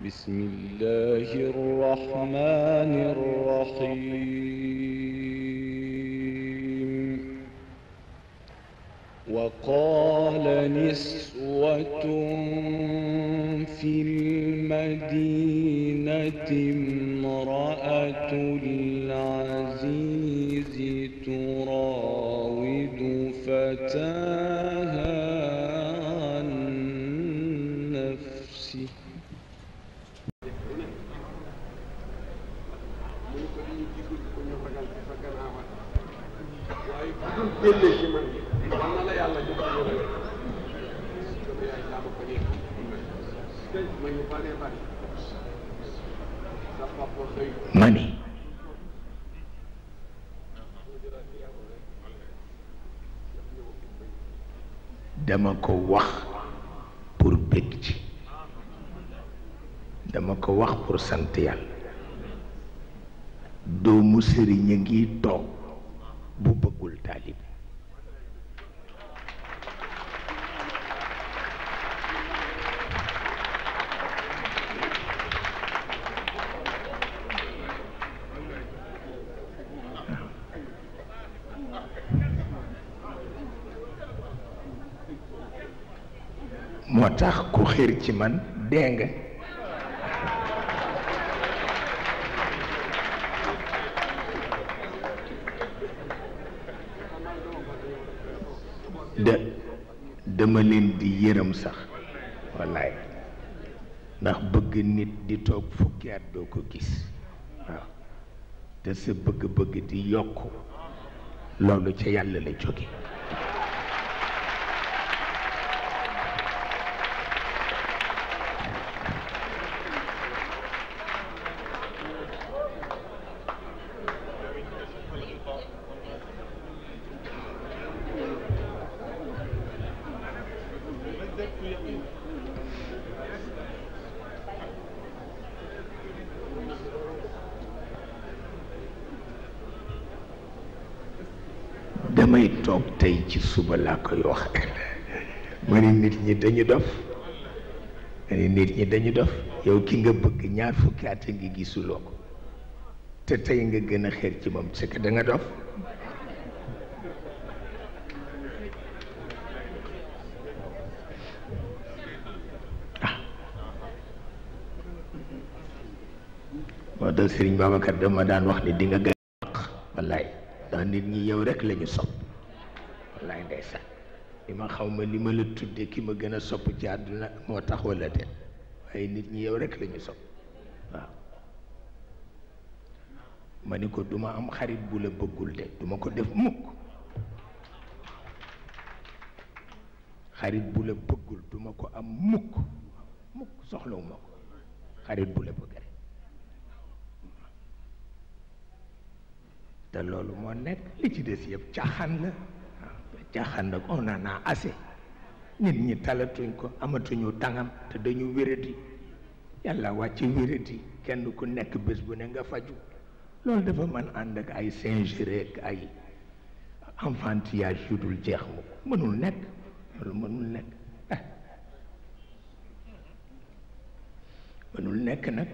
بسم الله الرحمن الرحيم وقال نسوة في المدينة امرأة العزيز تراود فتاها عن نفسه mani dama ko wax pour bég ci dama ko wax pour sant yàlla doomu sëriñ a ngi toog bu bëggul taalibe moo tax ku xir ci man dee nga dama leen di yërëm sax wallaay ndax bëgg nit di toog fukki at doo ko gis waaw te sa bëgg-bëgg di yokk loolu ca yàlla la jóge damay toog tey ci suba laa koy wax ma ni nit ñi dañu dof ma ni nit ñi dañu dof yow ki nga bëgg ñaar fukki at a ngi gisuloo ko te tey nga gën a xeer ci moom c'est que da nga dof moo tax Sëriñ Babacar dama daan wax ni di nga gën a wax wallaay ndax nit ñi yow rek lañu sopp wallaay ndeysaan li ma xaw ma li ma la tudde ki ma gën a sopp ci àdduna moo tax wala de waaye nit ñi yow rek lañu sopp waaw ma ni ko duma am xarit bu la bëggul de duma ko def mukk xarit bu la bëggul duma ko am mukk mukk soxlawuma ko xarit bu la bëgg rek te loolu moo nekk li ci des yëpp caaxaan la waaw caaxaan nag on en a assez nit ñi talatuñ ko amatuñu tàngam te dañu wéradi yàlla wàcc wéradi kenn ku nekk bés bu ne nga faju loolu dafa mën ànd ak ay singerie ak ay enfantillage yu dul jeex mu mënul nekk loolu mënul nekk mënul nekk nag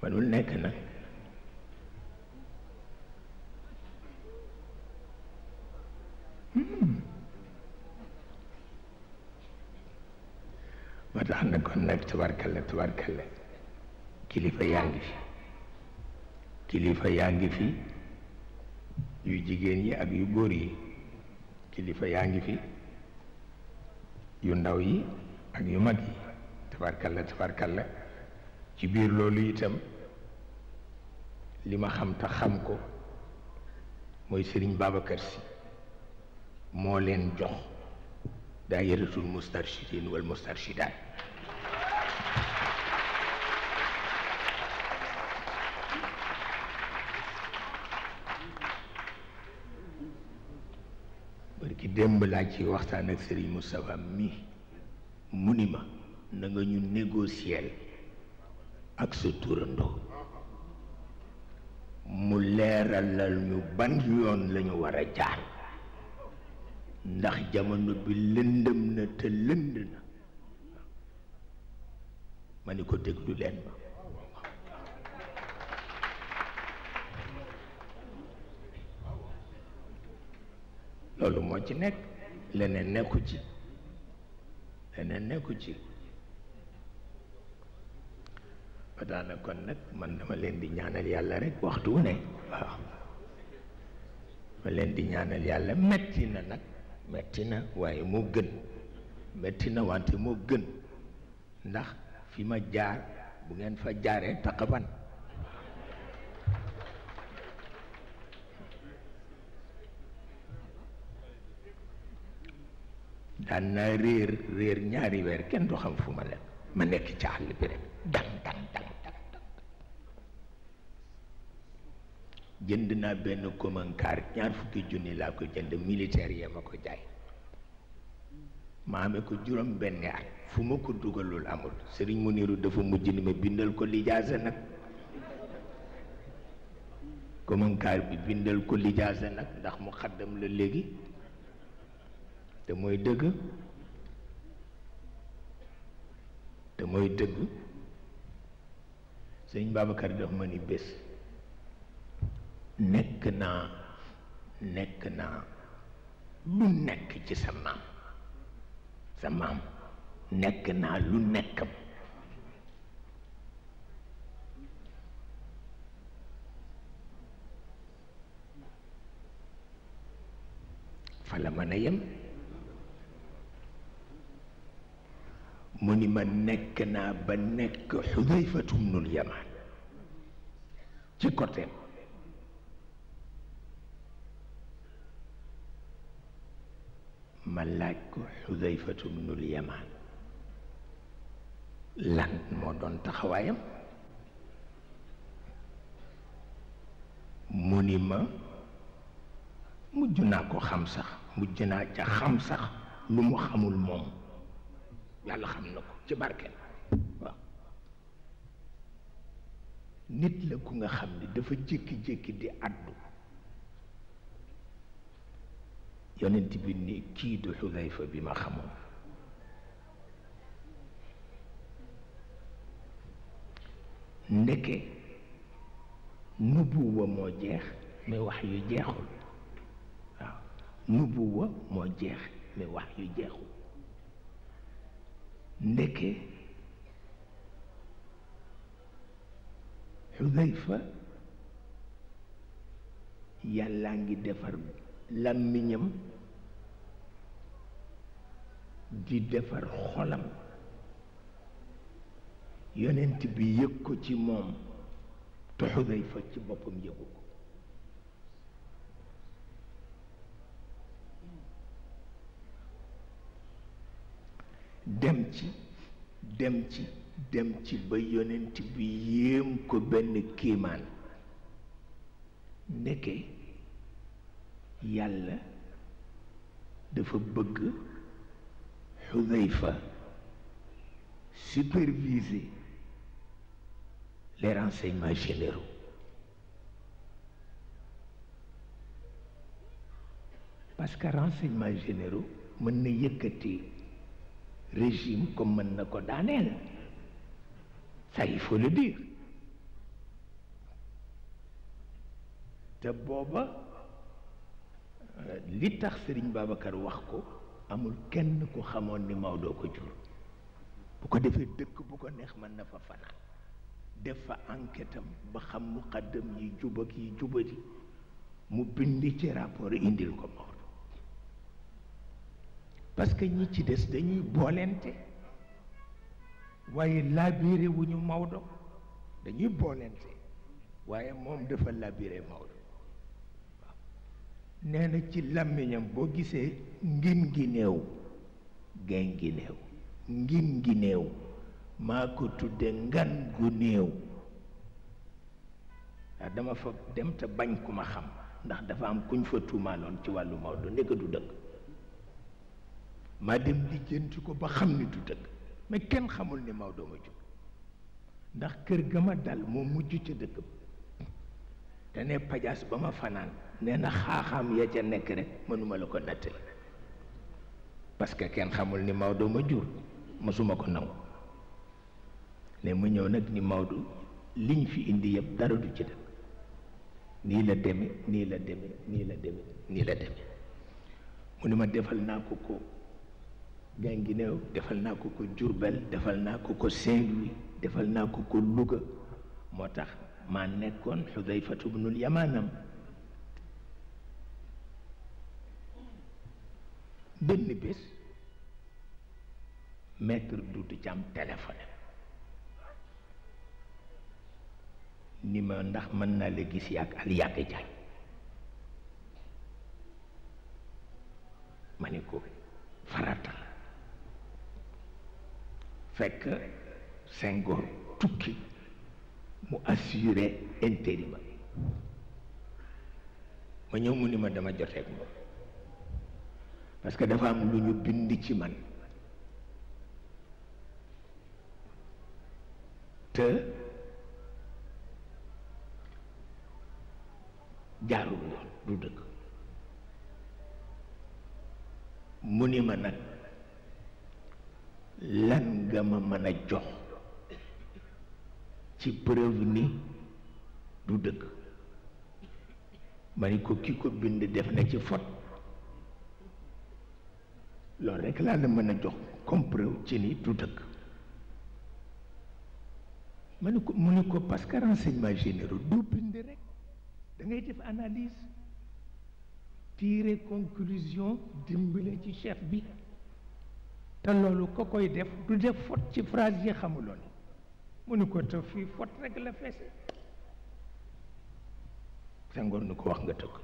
mënul nekk nag ma tax na kon nag tabarkalla tabarkalla kilifa yaa ngi fi kilifa yaa ngi fi yu jigéen yi ak yu góor yi kilifa yaa ngi fi yu ndaw yi ak yu mag yi tabarkalla tabarkalla ci biir loolu itam li ma xam te xam ko mooy Sëriñ Babacar Sy moo leen jox daayiratul mustarshidin wal mustarshidaat barki démb laa ci waxtaan ak Sëriñ Moustapha mi mu ni ma na nga ñu négocier ak sa turandoo mu leeralal ñu ban yoon lañu war a jaar ndax jamono bi lëndëm na te lënd ma ni ko déglu leen ma loolu moo ci nekk leneen nekku ci leneen nekku ci ba daana kon nag man dama leen di ñaanal yàlla rek waxtu wu ne waaw ma leen di ñaanal yàlla metti na nag metti na waaye moo gën metti na wante moo gën ndax fi ma jaar bu ngeen fa jaaree taqaban daan naa réer ñaari weer kenn du xam fu ma nekk ma nekk ci àll bi rek dang jënd naa benn komankaar 20 junni laa ko jënd militaire yee ma ko jaay ma amee ko juróom benn at fu ma ko dugalul amul Sëriñ Muniru dafa mujj ni ma bindal ko lijaasa nag komankaar bi bindal ko lijaasa nag ndax mu xaddam la léegi te mooy dëgg te mooy dëgg sëñ Babacar daf ma ni bés nekk naa lu nekk ci sa maam nekk naa lu nekkam fa la mën a yem mu ni ma nekk naa ba nekk Xudayfatu bnul Yamaan ci côté ma laaj ko Xudayfatu bnul Yamaan lan moo doon taxawaayam mu ni ma mujj naa ko xam sax mujj naa ca xam sax lu mu xamul moom yàlla xam na ko ci barkeel waaw nit la ku nga xam ni dafa jékki-jékki di àddu yonent bi ni kii du Xudayfa bi ma xamoon ndeke nubuwa moo jeex mais wax yu jeexul waaw nubuwa moo jeex mais wax yu jeexul ndeke Xudayfa yàllaa ngi defar làmmiñam di defar xolam yonent bi yëg ko ci moom te Xudayfa ci boppam yëgu ko dem ci ba yonent bi yéem ko benn kiimaan ndeke yàlla dafa bëgg Xudayfa superviser les renseignements généraux parce que renseignements généraux mën na yëkkati régime comme mën na ko daaneel ça il faut le dire te booba li tax Sëriñ Babacar wax ko amul kenn ku xamoon ni Maodo ko jur bu ko defee dëkk bu ko neex mën na fa fanaan def fa enquête am ba xam muqaddam yi jub ak yi jubati mu bind ci rapport indil ko Maodo parce que ñi ci des dañuy boolente waaye labiré wu ñu Maodo dañuy boolente waaye moom dafa labiré Maodo waaw nee na ci làmmiñam boo gisee ngin gi néew gayn gi néew ngin gi néew maa ko tudde ngan gu néew ndax dama fa dem te bañ ku ma xam ndax dafa am kuñ fa tuumaaloon ci wàllu Maodo ndeke du dëgg maa dem lijjanti ko ba xam ni du dëgg mais kenn xamul ni Maodo ma jur ndax kër ga ma dal moo mujj ca dëkk ba te ne pajaas ba ma fanaan nee na xaaxaam ya ca nekk rek mënuma la ko nettali parce que kenn xamul ni Maodo ma jur mësuma ko nangu ne mu ñëw nag ni Maodo liñ fi indi yëpp dara du ci dëkk nii la deme nii la deme nii la deme nii la deme mu ni ma defal naa ko ko Guinguinéo defal naa ko ko Diourbel defal naa ko ko Saint-Louis defal naa ko ko Louga moo tax maa nekkoon Xudayfatu bnul Yamaanam benn bés maître Doudou Thiam téléphoné ni ma ndax mën naa la gis yàgg al yàgg jaay ma ni ko farata la fekk Senghor tukki mu assuré intérim ma ñëw mu ni ma dama joteeg moom parce que dafa am lu ñu bind ci man te jaarul yoon du dëgg mu ni ma nag lan nga ma mën a jox ci preuve ni du dëgg ma ni ko ki ko bind def na ci faute loolu rekk laa la mën a jox comme preuve ci ni du dëgg ma ni ko mu ni ko parce que renseignement généraux du bind rek da ngay def analyse tirer conclusion dimbale ci chef bi te loolu ko koy def du def faute ci phrase yi xamuloon mu ni ko te fii faute rek la feese Senghor ni ko wax nga tëgg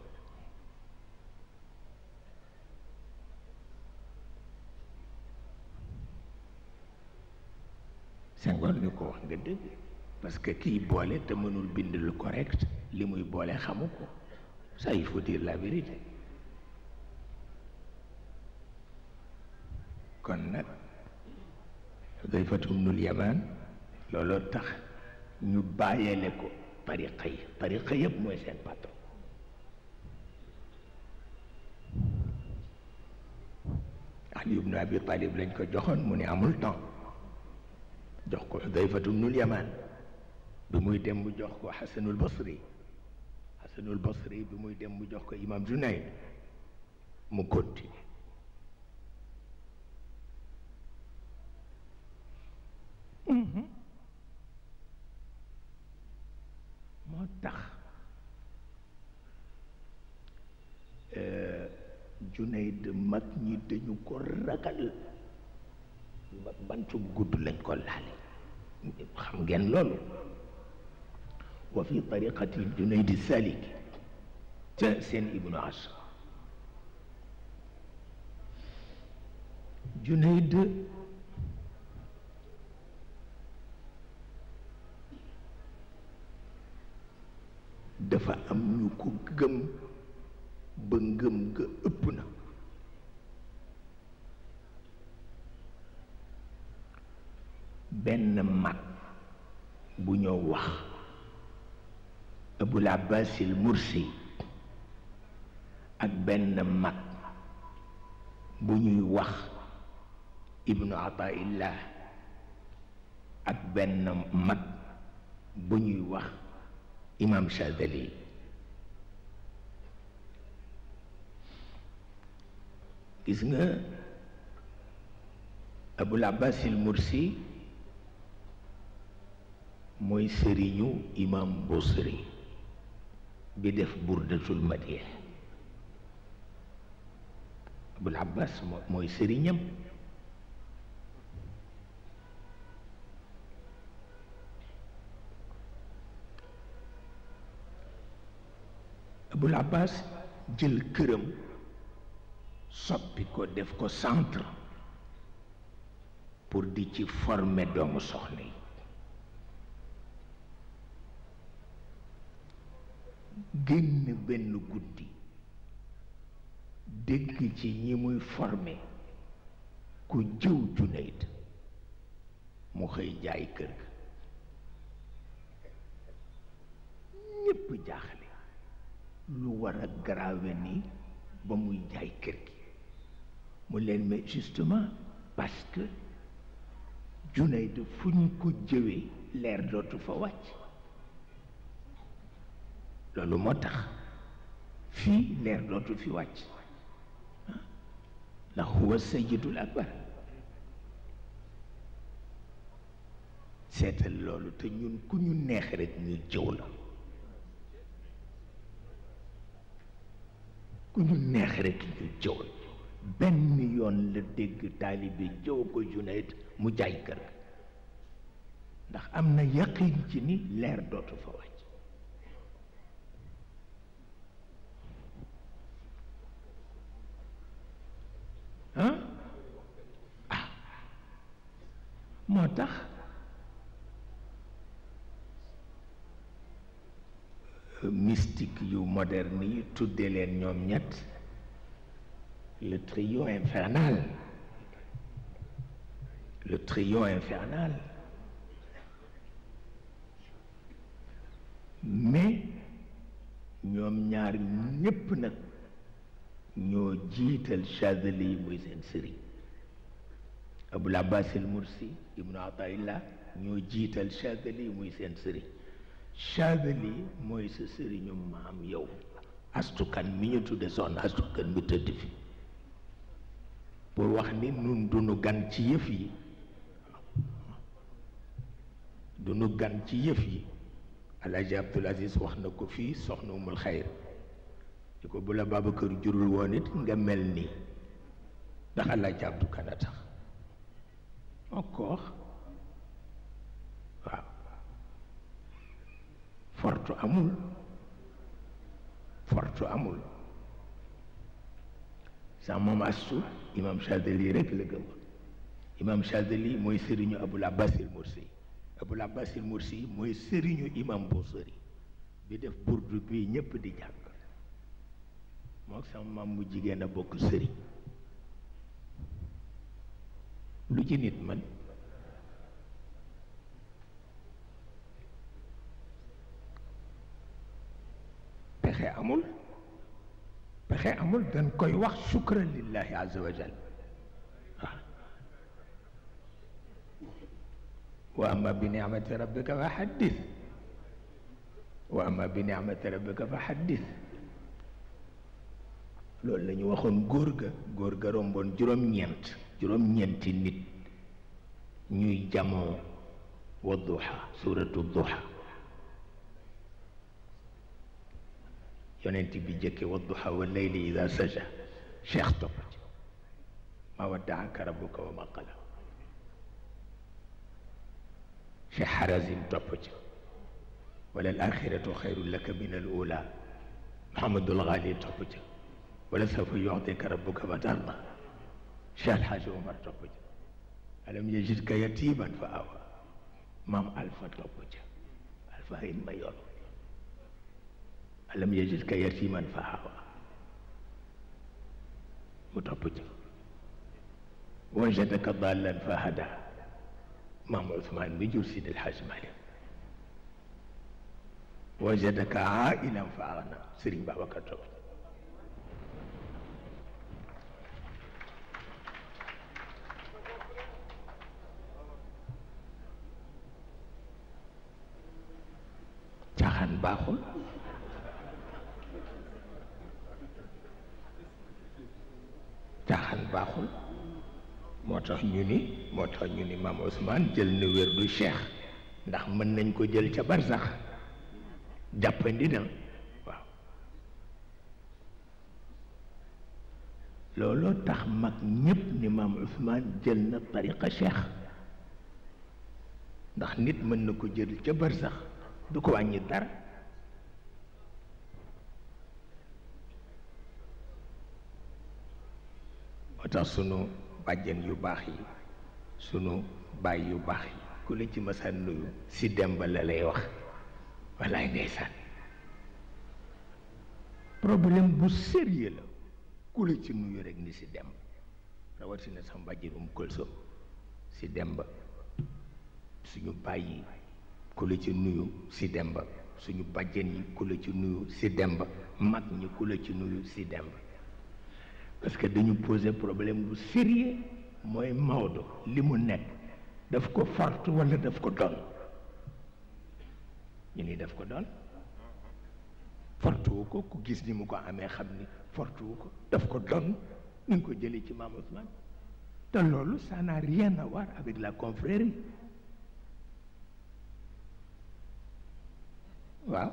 Senghor ni ko wax nga dëgg parce que kiy boole te mënul bind lu correct li muy boole xamu ko ça il faut dire la vérité kon nag Xudayfatu bnul Yamaan looloo tax ñu bàyyele ko tariqa yëpp mooy seen patron Ali ibnu Abi Talib lañ ko joxoon mu ne amul temps jox ko Xudayfatu bnul Yamaan bi muy dem mu jox ko Xasanul Basri bi muy dem mu jox ko Imam Junayd mu continue moo tax Junayd mag ñi dañu ko ragal bantu gudd lañ ko laale xam ngeen loolu wa fi tariqati Junayd Salik ca seen Ibnu Ashar Junayd dafa am ñu ko gëm ba ngëm ga ëpp na benn mag bu ñoo wax Abul Abbas al Mursi ak benn mag bu ñuy wax Ibnu Ataillah ak benn mag bu ñuy wax Imam Chadali gis nga Abul Abbas al Mursi mooy sëriñu Imam Busiri bi def Burdatul Madih Abul Abbas mooy sëriñam Abul Abbas jël këram soppi ko def ko centre pour di ci former doomu soxna yi génn benn guddi dégg ci ñi muy former ku jëw Junayd mu xëy jaay kër ga ñépp jaaxle lu war a grave ni ba muy jaay kër gi mu leen mais justement parce que Junayd fu ñu ko jëwee leer dootu fa wàcc loolu moo tax fii leer dootu fi wàcc ndax huwa sayyidul akbar seetal loolu te ñun ku ñu neex rek ñu jëw la ku ñu neex rek ñu jëw la benn yoon la dégg taalibe jëw ko Junayd mu jaay kër ndax am na yaqin ci ni leer dootu fa wàcc moo tax mystique yu moderne yi tudde leen ñoom ñett le trio infernal le trio infernal mais ñoom ñaar ñépp nag ñoo jiital Chazali yi muy seen sëriñ Abul Abbas al Mursi ibnu Ataillah ñoo jiital Chazali yi muy seen sëriñ Chazali mooy sa sëriñu maam yow astukan mi ñu tudde soxna astukan mi tëdd fi pour wax ni nun duñu gan ci yëf yi duñu gan ci yëf yi Alaaji Abdul Aziz wax na ko fii soxna umul xayr di ko bu la Babacar jurul woon it nga mel nii ndax Alaaji Abdu Kan a tax encore waaw fortu amul sa moom astu imam Chazali rek la gëm imam Chazali mooy sëriñu Abul Abbas al Mursi Abul Abbas al Mursi mooy sëriñu imam Busiri bi def burdu bi ñépp di jàng moo sama maam mu jigéen a bokk sëriñ lu ci nit man pexe amul dañ koy wax shukran lillahi azza wa jal wa amma bi ni'mati rabbika fa haddith wa amma bi ni'mati rabbika fa haddith loolu la ñu waxoon góor ga romboon juróom-ñeenti nit ñuy jamoo wa duha suratu duha yonent bi jëkke wa duha wa layli ida saja cheikh topp ci ma waddaaka rabbuka wa ma qala cheikh harazim topp ci wala al axiratu xayrun laka min al ula Muhammadul Ghali topp ci wala sawfa yu'tika rabbuka fatarda cheikh alhaji Omar topp ci alam yajidka yatiman fa awa maam alfa topp ci alfa himma yoon alam yajidka yatiman fa awa mu topp ci wajadaka dallan fa hada maam Ousmane bi jur Sidi El Hadj Malick wajadaka ailan fa agna Serigne Babacar topp caaxaan baaxul moo tax ñu ni maam Ousmane jël na wérdu cheikh ndax mën nañ ko jël ca barsax jàppandi na waaw looloo tax mag ñépp ni maam Ousmane jël na tariqa cheikh ndax nit mën na ko jël ca barsax du ko wàññi dara moo tax sunu bàjjen yu baax yi sunu baay yu baax yi ku la ci masaan nuyu si demba la lay wax wallaay ndeysaan problème bu sérieux la ku la ci nuyu rek ni si demba rawatina sama bàjjen Kulsum si demba suñu baay yi ku la ci nuyu si demba suñu bàjjen yi ku la ci nuyu si demba mag ñi ku la ci nuyu si demba parce que dañu poser problème bu sérieux mooy Maodo li mu nekk daf ko fort wala daf ko doon ñu ni daf ko doon fortuwu ko ku gis ni mu ko amee xam ni fortuwu ko daf ko doon ni nga ko jëlee ci Maam Ousmane te loolu ça n'a rien à voir avec la confrérie waaw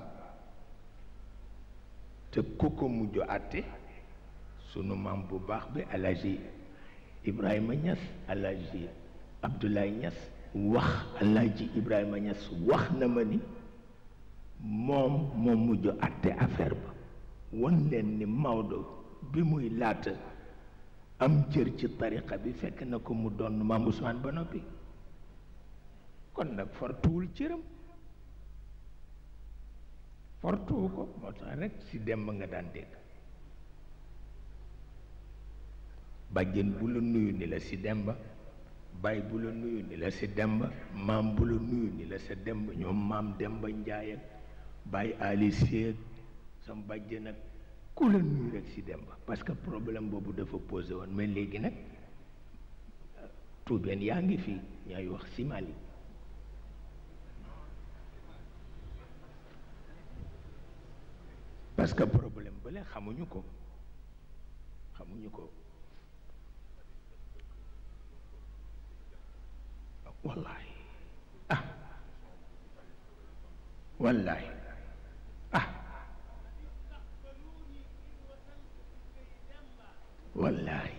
te ku ko mujj àtte sunu maam bu baax bi Alaaji Ibrahima Niass Alaaji Abdoulaye Niass wax Alaaji Ibrahima Niass wax na ma ni moom mujj àtte affaire ba won leen ni Maodo bi muy laata am cër ci tariqa bi fekk na ko mu doon Maam Ousmane ba noppi kon nag fortuwul cëram fortuwu ko moo tax rek si demb nga daan dégg bàjjen bu la nuyu ni la si demba baay bu la nuyu ni la si demba maam bu la nuyu ni la sa demba ñoom maam demba njaay ak baay ali seeg sam bàjjen nag ku la nuyu rek si demba parce que problème boobu dafa posé woon mais léegi nag tuubeen yaa ngi fii ñaay wax si Mali parce que problème bële xamuñu ko wallahi ah wallahi ah wallahi